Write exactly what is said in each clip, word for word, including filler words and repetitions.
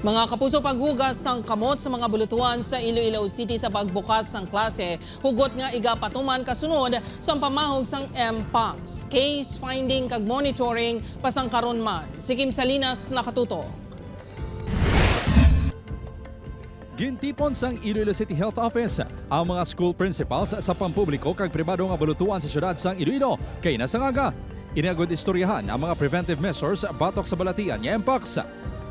Mga kapuso, paghugas sang kamot sa mga bulutuan sa Iloilo City sa pagbukas sang klase, hugot nga igapatuman kasunod sang pamahog sang Mpox case finding kag monitoring pa sang karon man. Si Kim Salinas nakatutok. Gintipon sang Iloilo City Health Office ang mga school principals sa pampubliko kag pribado nga bulutuan sa siyudad sang Iloilo kay nasangaga. Ini agud istoryahan ang mga preventive measures batok sa balatian nga Mpox.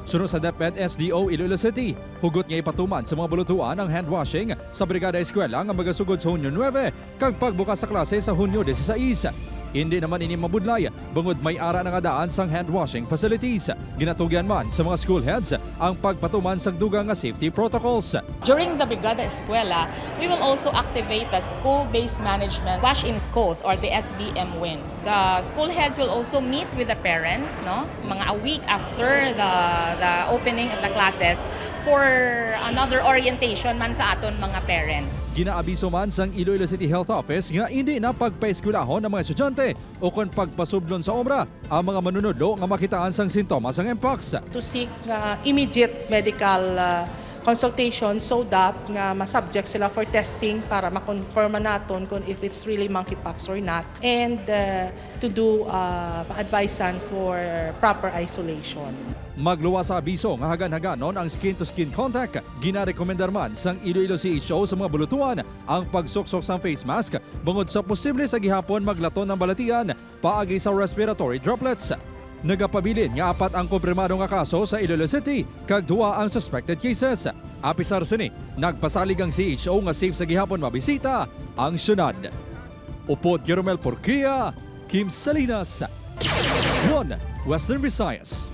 Suno sa DepEd S D O Iloilo City, hugot nga ipatuman sa mga bulutuan ang hand washing sa Brigada Eskwela nga magasugod sa Hunyo nuebe kag pagbukas sa klase sa Hunyo disisais. Indi naman ini mabudlay bangod may ara na nga daan sang hand washing facilities. Ginatugyan man sa mga school heads ang pagpatuman sang dugang nga safety protocols. During the Brigada Eskwela, we will also activate the school-based management wash in schools or the S B M wins. The school heads will also meet with the parents, no? Mga a week after the the opening of the classes for another orientation man sa aton mga parents. Ginaabiso man sang Iloilo City Health Office nga indi na pagpaeskwelahon ang mga estudyante ukon pagpasudlon sa obra ang mga manunudlo nga makitaan sang sintomas sang Mpox. To seek nga immediate medical, ah, consultation so that nga ma-subject sila for testing para ma-confirm naton kung if it's really monkeypox or not, and, uh, to do, uh, advisan for proper isolation. Magluwas sa abiso nga hagan-haganon ang skin-to-skin contact. Ginarekomendar man sang Iloilo C H O sa mga bulutuan ang pagsuksok sang face mask bangod sa posible sa gihapon maglaton ang balatian paagi sa respiratory droplets. Nagapabilin nga apat ang kompirmado nga kaso sa Iloilo City kag duha ang suspected cases. Apisar sini, nagpasalig ang C H O nga safe sa gihapon mabisita ang syudad. Upod kay Romel Porquia, Kim Salinas, One Western Visayas.